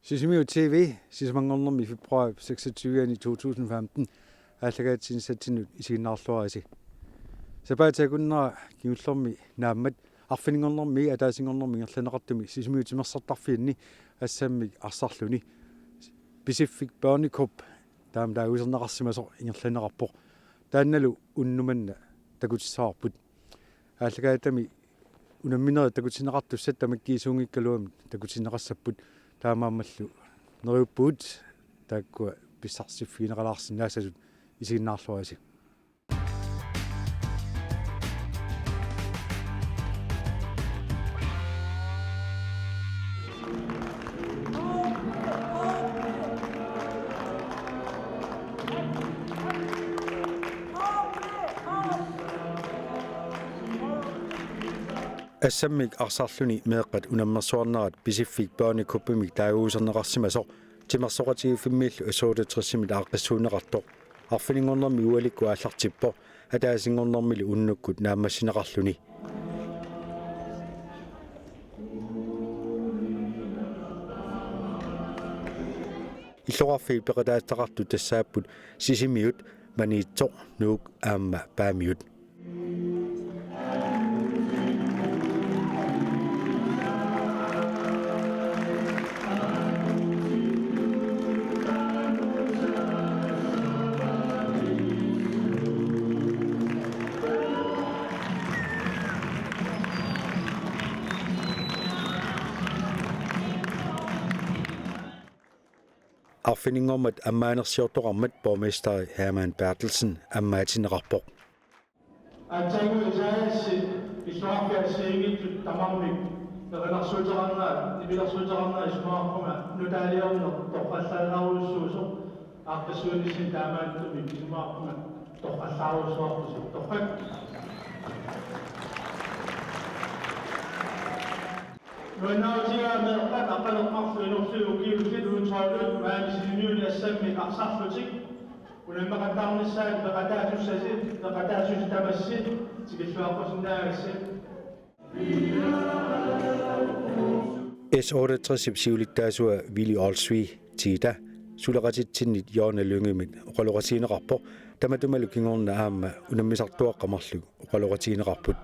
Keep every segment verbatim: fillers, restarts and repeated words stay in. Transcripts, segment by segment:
Sisimiut T V, sisamanngornermi februar seksogtyve to tusind femten, aallakaatitsinissatsinnut isiginnaarluarisi. Sapaatip akunnera kingullermi naammat, arfininngornermi ataasinngornermi ingerlanneqartumi Sisimiut timersortarfianni assammik arsarluni Pisiffik Børnecup taama taaguuserneqarsimasoq ingerlanneqarpoq. Taannalu unnuk manna takutissavarput. Aallakaatitami unamminerit takutinneqartussat tamakkiisuunngikkaluamik takutinneqassapput, taamaammallu neriuppugut taakkua pissarsiffigineqalaarsinnaassasut, isiginnaarluarisi. Assammik arsarluni meeqqat unammersuarnerat Pisiffik Børnecuppimik taaguuserneqarsimasoq timersoqatigiiffimmiillu S otteogtresimit aaqqissuunneqartoq arfininngornermi ualikkut aallartippoq, ataasinngornermilu unnukkut naammassineqarluni. Illoqarfiit peqataasutaqartut tassaapput Sisimiut, Maniitsoq, Nuuk aamma Paamiut. Arfininngormat ammaanersiortoqarmat borgmesteri Hermann Berthelsen ammaatinneqarpoq. Aatsaannguaq Isaias illoqarfiit assigiinngitsut tamarmik erinarsuuteqarnerat, nipilersuuteqarnerat isumaqarpunga nutaaliorneq torrallaalaarujussuusoq, aaqqissuussineq taamaattumik isumaqarpunga torrallaarujussuartusoq. Torrak. Nuannaarutigaaq meeqqat, aqqaneq-marluk inorsuit ukiullit U tolvit maani Sisimiuni assammik arsarlutik unammeqattaarnissaat peqataasussasi, peqataasussat tamassi tikilluaqqusinnaagassi. S otteogtresip siulittaasua Willy Olsvig, Tita, suleqatitsinnit Jonna Lyngemit oqaloqatigineqarpoq, tamatumalu kingorna aamma unammisartuaqqat marluk oqaloqatigineqarput.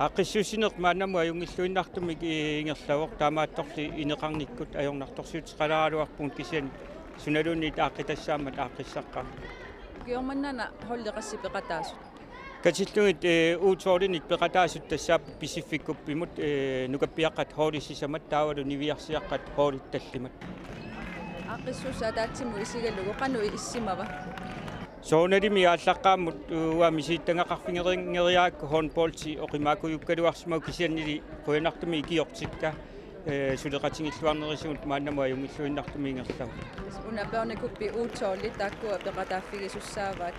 Aaqqissuussineq maannamut ajunngilluinnartumik ingerlavoq, taamaattorli ineqarnikkut ajornartorsiuteqalaaraluarpugut, kisianni sunaluunniit aaqqitassaammat aaqqissaqqaarput. Ukioq manna holdi qassit peqataasut? Katillugit, eh, U tolvinik peqataasut tassaapput Pisiffik Cuppimut, eh, nukappiaqqat holdit sisamat taavalu niviarsiaqqat holdit tallimat. Aaqqissuussaq ataatsimut isigalugu qanoq issimava? Soorunalimi aallaqqaammut uanga misilittagaqarfigeriaraakku håndboldi oqimaakujukkaluarsimavoq, kisiannili qujanartumik ikiortikka, eh, suleqatigilluarnerisigut maannamut ajunngilluinnartumik ingerlavoq. Una Børnecuppi U tolvit taakkua peqataaffigisussaavaat.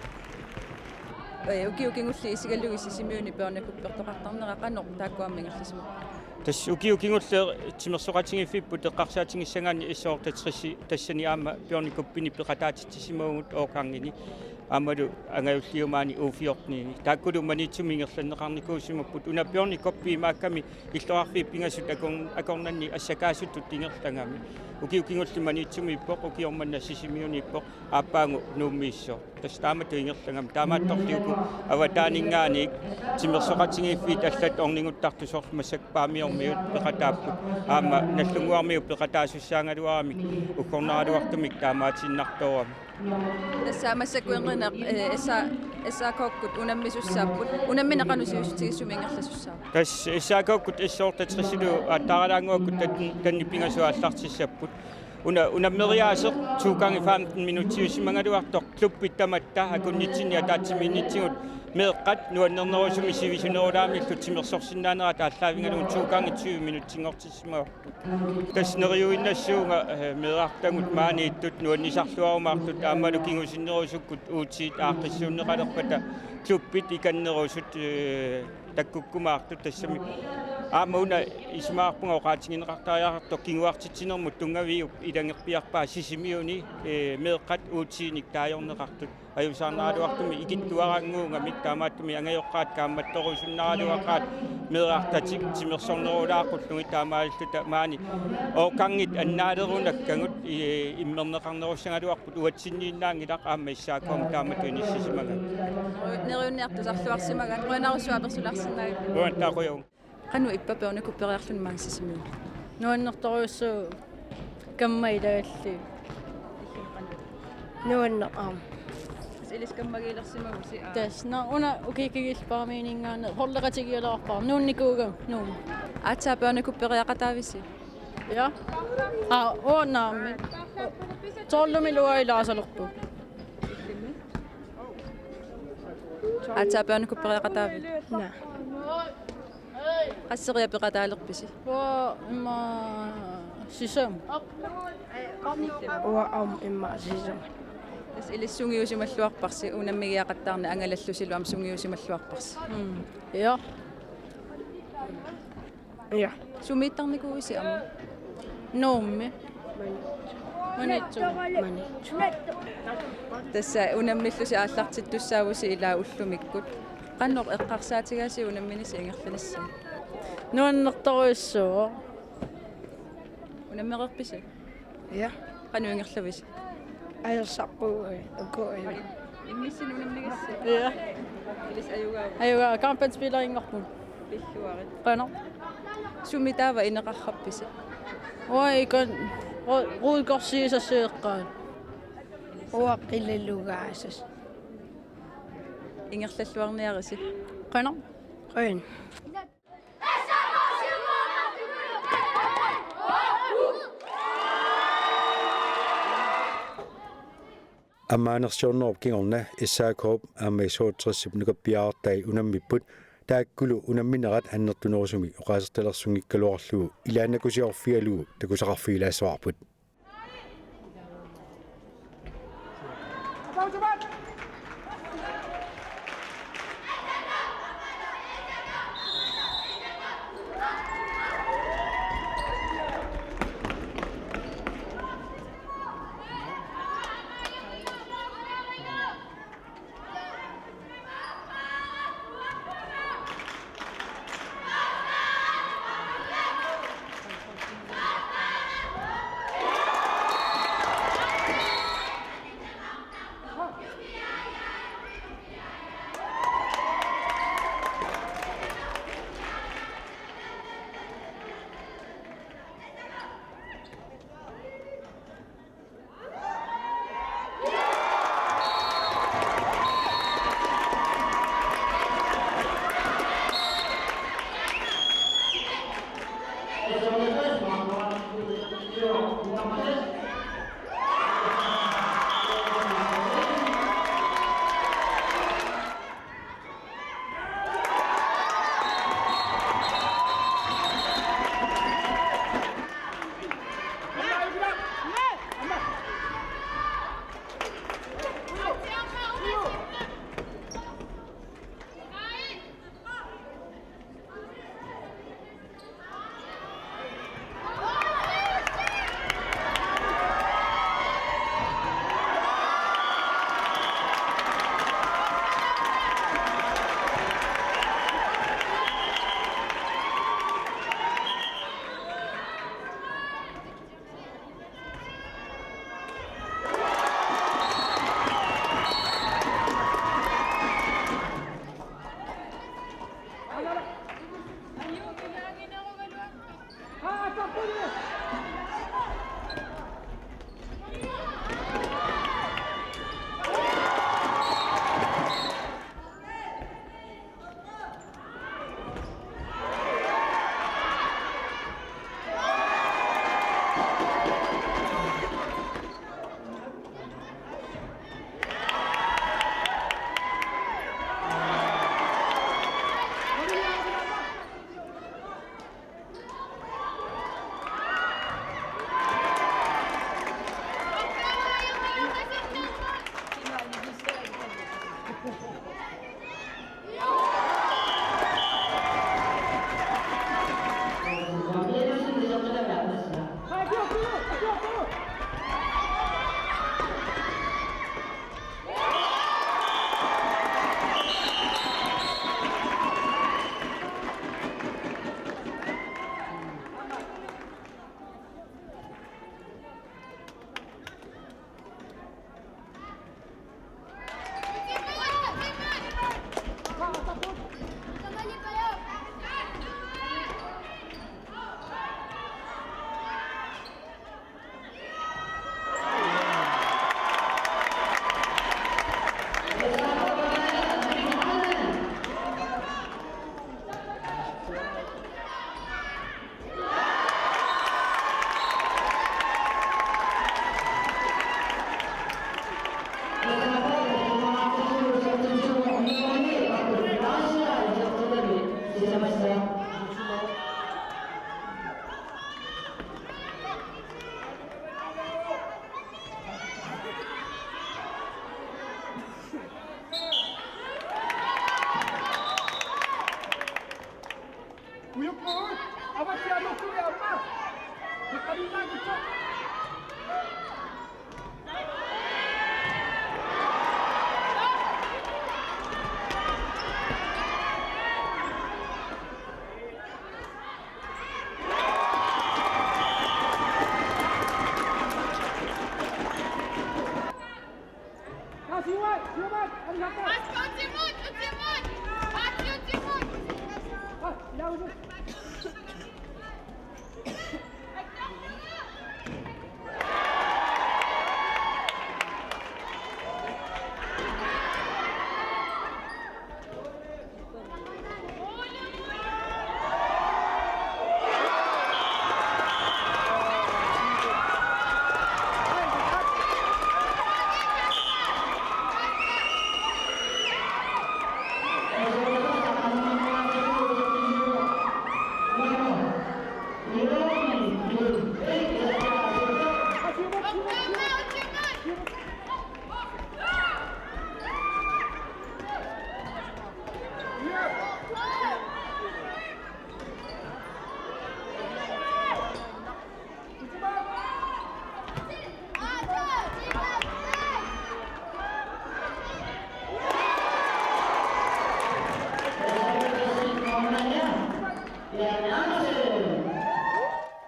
Eh, ukiut kingulliit isigalugit Sisimiuni Børnecuppertoqartarnera qanoq taakkua aamma ingerlasimapput? Tassa ukiut kingulliit timersoqatigiiffipput eqqarsaatigissagaanni S otteogtres, tassani aamma Børnecuppini peqataatitsisimavugut årgangini. Aammalu angajulliup maani U fjortenini. Taakkulu Maniitsumi ingerlanneqarnikuusimapput. Una Børnecuppi imaakkami illoqarfiit pingasut akor-, akornanni assakaasutut ingerlagami. Ukiut kingulliit Maniitsumiippoq, ukioq manna Sisimiuniippoq, aappaagu Nuummiissaaq. Tassa taamatut ingerlagami. Taamaattorli uku avataaninngaanniit timersoqatigiiffiit allat orniguttartut, soorlu massakkut Paamiormiut peqataapput. Aamma Nagdlunguarmiut peqataasussaagaluaramik uggornaraluartumik taamaatiinnartoorami. Tassa massakkut ineriartorneq, eh, S A, S A K-kkut unammisussaapput. Unammineq qanoq sivisutigisumik ingerlasussaavat? Tassa S A K-kkut S otteogtresilu aattaaralaannguakkut tan-, tanni pingasut aallartissapput. Una-, unammeriaaseq to gange femten minutsiusimagaluartoq, klubbit tamatta akunnitsinni ataatsimiinnitsigut meeqqat nuannernerusumik sivisunerulaamillu timersorsinnaanerat aallaavigalugu to gange tyve minutsinngortissimavarput. Tassa neriuinnassuunga, eh, meerartagut maaniittut nuannisarluarumaartut aammalu kingusinnerusukkut uutiit aaqqissuunneqalerpata klubbit ikannerusut, eh, takkukkumaartut, tassami Aamma una isumaqarpunga oqaatigineqartariaqartoq kinguartitsinermut tunngaviup ilagerpiarpaa Sisimiuni, ee, meeqqat uatsinnit taajorneqartut. Ajuusaarnaraluartumik ikittuarannguugamik taamaattumik angajoqqaat kaammattorusunnaraluaqaat meerartatik timersornerulaaqqullugit taamaalilluta maani. Oqanngit annaalerunakkagut, ee, immerneqarnerussagaluarput uatsinniinnaanngilaq aamma S A K-mi taamatut inissisimagaat. Neriunniartusarluarsimagaat, qujanarsuaq apersulaarsinnaagavit. Uan taqujaun. Qanoq ippa børnecupperiarluni maani Sisimiuni? Nuannertorujussuuvoq, kamma ilagallit. Nuanneq aamma. Ilis kammagiilersimagusi, aa. Tassa, una ukiukkut Paamiuninngaanniit holdeqatigigaluarpara, nuunnikuugama, Nuummi. Aatsaat børnecupperiaqataavisi? Ja. Aa, uanga naamik. Tolvimi ilaasalerpunga. Aatsaat børnecupperiaqataavit? Naa. Qasseriarlunga peqataalerpisi? Uanga immaqa sisam. Uanga aamma immaqa sisam. Tassa ilissi sungiusimalluarparsi, unammigiaqattaarneq angalallusilu aamma sungiusimalluarparsi. Mm. Ja. Ja. Sumiittarnikuuisi aamma? Nuummi. Maniitsoq. Maniitsoq. Tassa unammillusi aallartittussaavusi ilaa ullumikkut. Qanoq eqqarsaatigaasi unamminisi ingerlanissamut? Nuannertorujussuuvoq. Unammereerpisi? Ja. Qanoq ingerlavisi? Ajorsarpugut uku. Immissinnut unammigissi? Ja. Ilis ajugaava? Ajugaava, kampinspilleqarpunga. Pilluarit. Qanoq? Sumi taava ineqarpisi? Uanga ikani ru-, ruukorsiisassiueqqaanga. Uanga qilalugaasas. Ingerlalluarniarisi. Qanoq? Qanoq? Ammaanersiornerup kingorna S A K-p aamma S H tres-ip nukappiarartai unammipput, taakkulu unamminerat annertunerusumik oqaasertalersunngikkaluarlugu ilaannakusiorfigalugu takusaqarfigilaassavarput.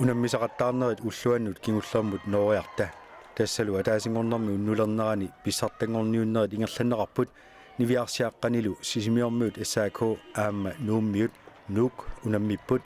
Unammisaqattaarnerit ulluannut kingullermut nooriarta. Tassalu ataasinngornermi unnulernerani pissartanngorniunnerit ingerlanneqarput, niviarsiaqqanilu Sisimiormiut S A K aamma Nuummiut, Nuuk, unammipput.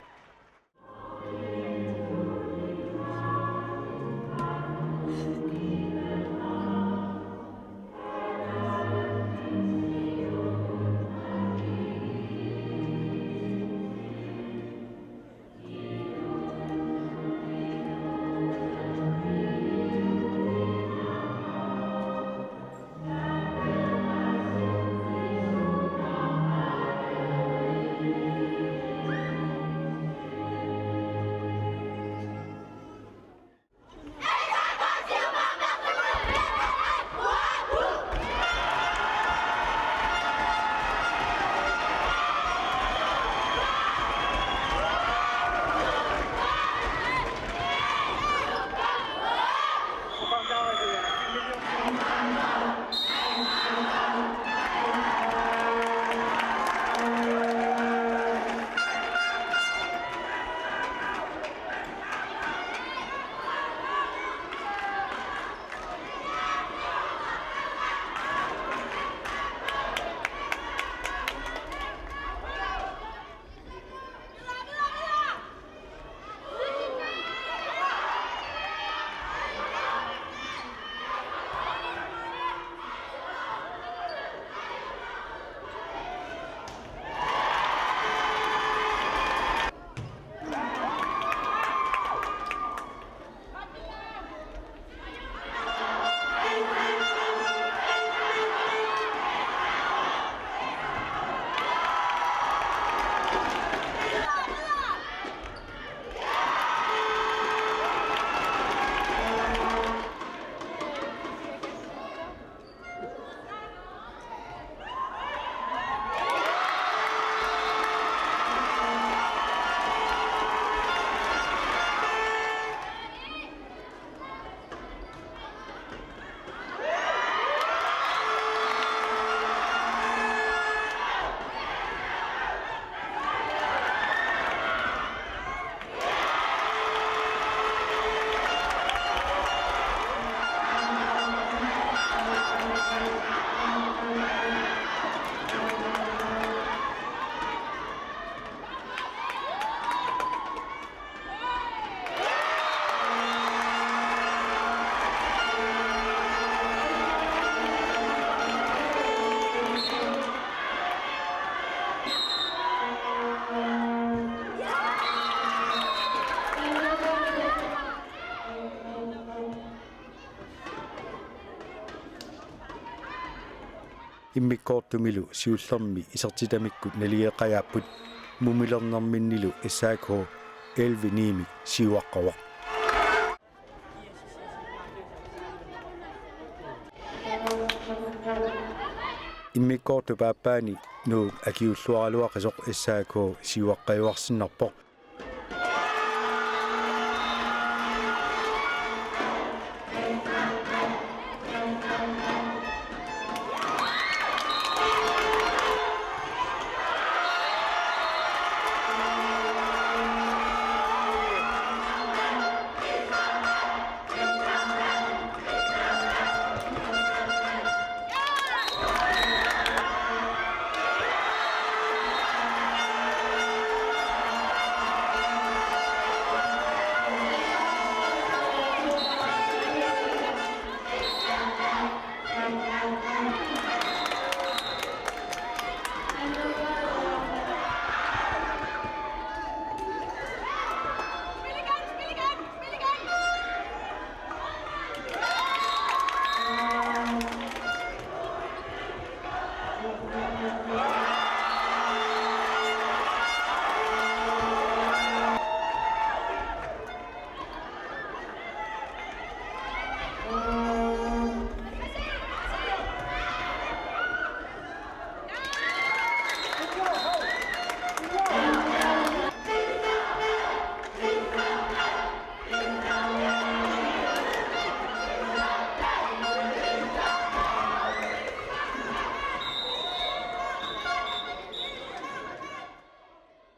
Immikkoortumilu siullermi isertitamikkut naligeeqqajaapput, mumilernerminnilu S A K elleve ni-mik siuaqqavoq. Immikkoortup aappaani Nuuk akiulluaraluaqisoq S A K siuaqqajuarsinnarpoq.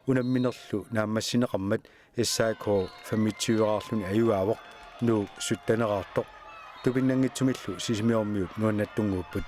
Unamminerlu naammassineqarmat S A K femogtyve-raarluni ajugaavoq, Nuuk sytteneraartoq. Tupinnanngitsumillu Sisimiormiut nuannattunnguupput.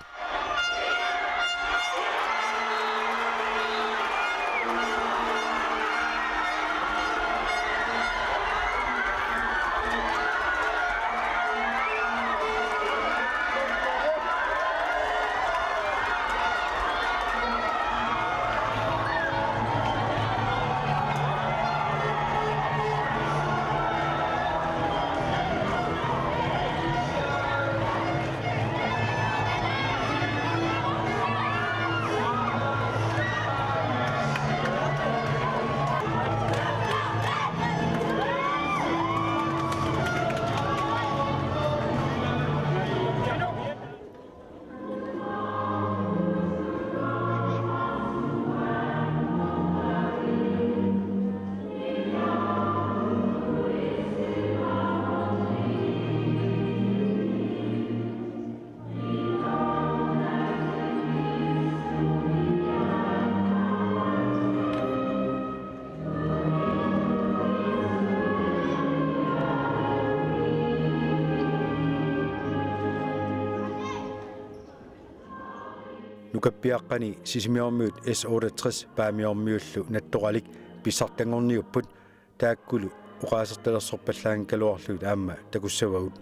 Nukappiaqqani Sisimiormiut S otteogtres Paamiormiullu nattoralik pissartanngorniupput, taakkulu oqaasertalersorpallaanngikkaluarlugit aamma takussavagut.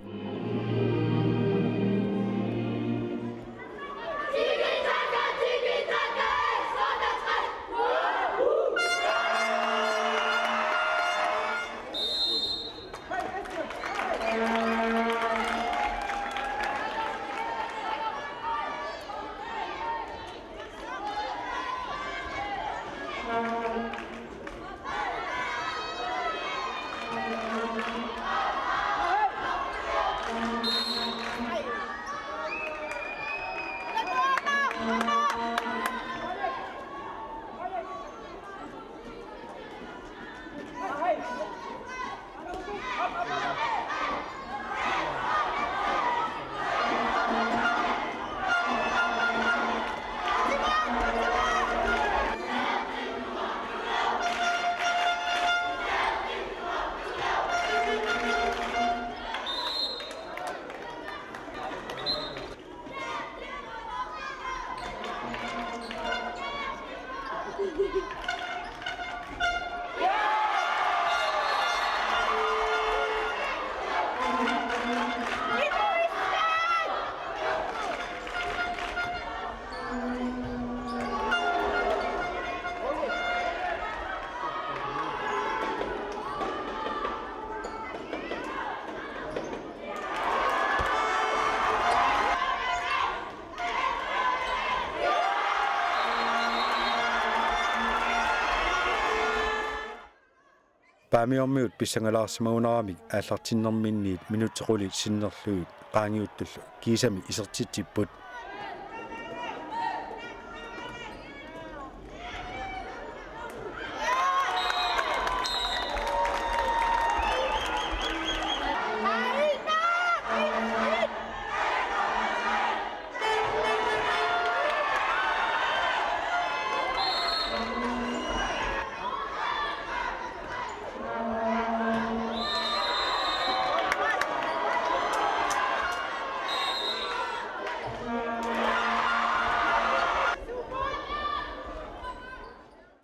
Paamiormiut pissangalaarsimagunaramik aallartinnerminniit minutsit qulit sinnerlugit qaangiuttullu kiisami isertitsipput.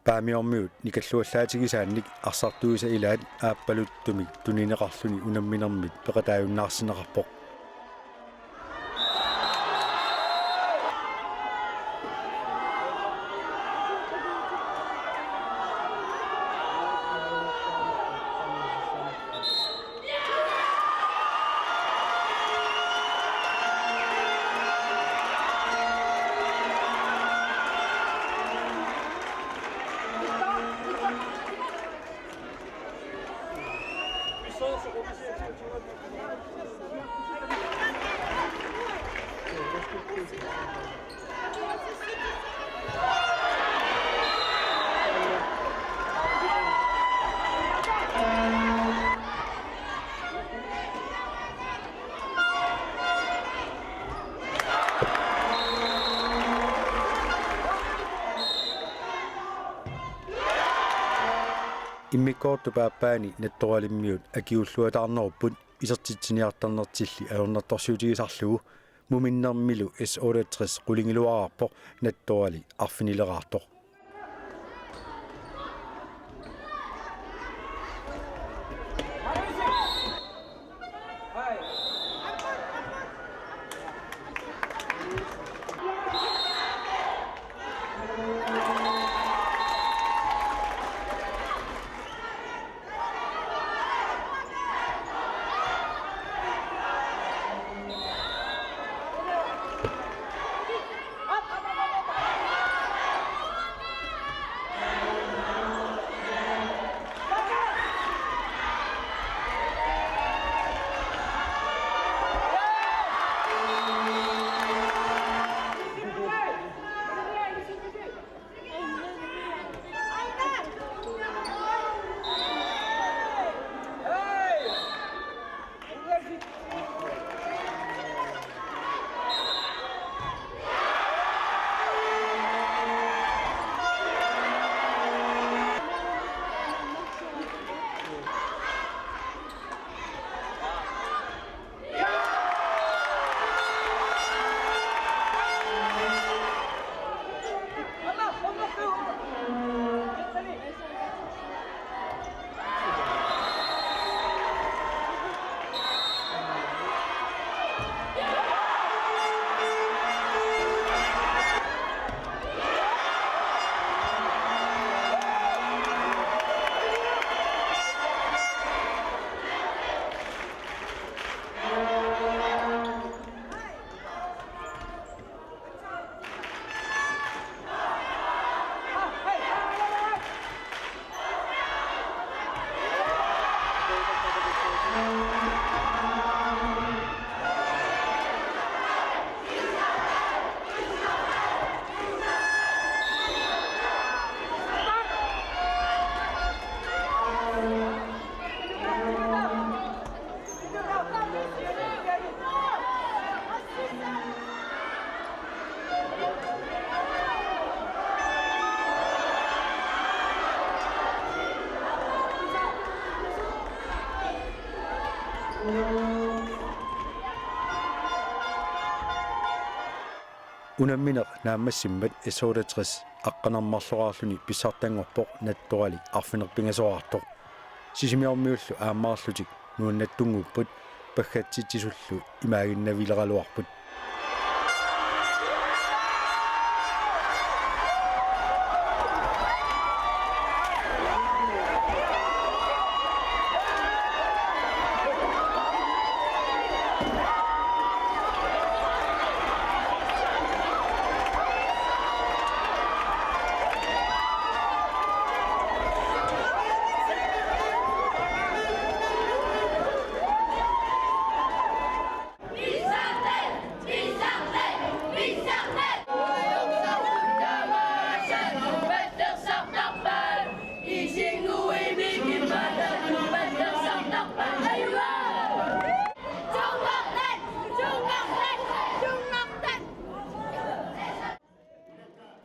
Paamiormiut nikalluallaatigisaannik arsartuisa ilaat aappaluttumik tunineqarluni unamminermit peqataajunnaarsinneqarpoq. Immikkoortup aappaani Nattoralimmiut akiuulluataarnerupput isertitsiniartarnertilli ajornartorsiutigisarlugu. Muminnermilu S otteogtres qulingiluaarpoq, Nattorali arfinileraartoq. Unammineq naammassimmat S otteogtres aqqaneq-marloraarluni pissartanngorpoq, Nattorali arfineq-pingasoraartoq. Sisimiormiullu aammaarlutik nuannattunnguupput, paggatsitsisullu imaaginnavilleraluarput.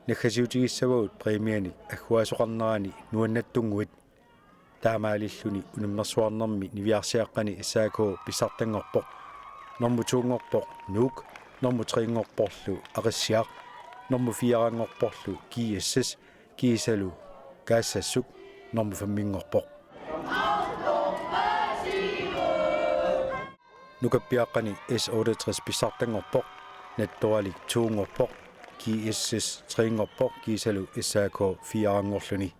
Naggasiutigissavagut præmianik agguaasoqarnerani nuannattunnguit. Taamaalilluni unammersuarnermi niviarsiaqqani S A K pissartanngorpoq. Normu to-nngorpoq Nuuk, normu tre-nngorporlu Aqissiaq, normu fire-nngorporlu G S S, kiisalu Kaassassuk normu fem-nngorpoq. Nukappiaqqani S otteogtres pissartanngorpoq, Nattoralik to-nngorpoq, G S S tre-nngorpoq kiisalu S A K fire-nngorluni.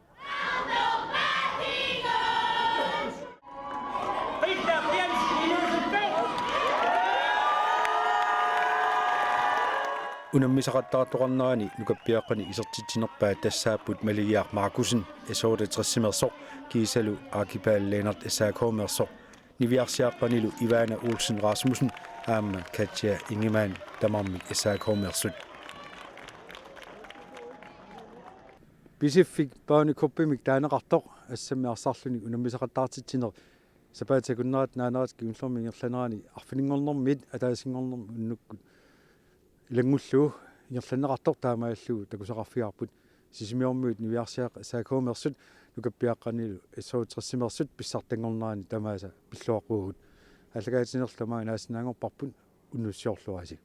Unammisaqattaartoqarnerani nukappiaqqani isertitsinerpaat tassaapput Maligiaq Markussen S otteogtres-imeersoq kiisalu Akipal Lennert S A K-meersoq. Niviarsiaqqanilu Ivana Olsen Rasmussen aamma Katja Ingemann tamarmik S A K-meersut. Pisiffik Børnecuppimik taaneqartoq assammik arsarluni unammisaqattaartitsineq sapaatip akunnerata naanerata kingullermi ingerlanerani arfininngornermiit ataasinngornermut unnukkut ilanngullugu ingerlanneqartoq taamaallugu takusaqarfigaarput. Sisimiormiut niviarsiaqqat S A K-meersut nukappiaqqanilu S-otteogtresimeersut pissartanngornerani tamaasa pilluaqquagut. Aallakaatitsinerlu tamaanga naassinnaanngorparput, unnussiorluarisi.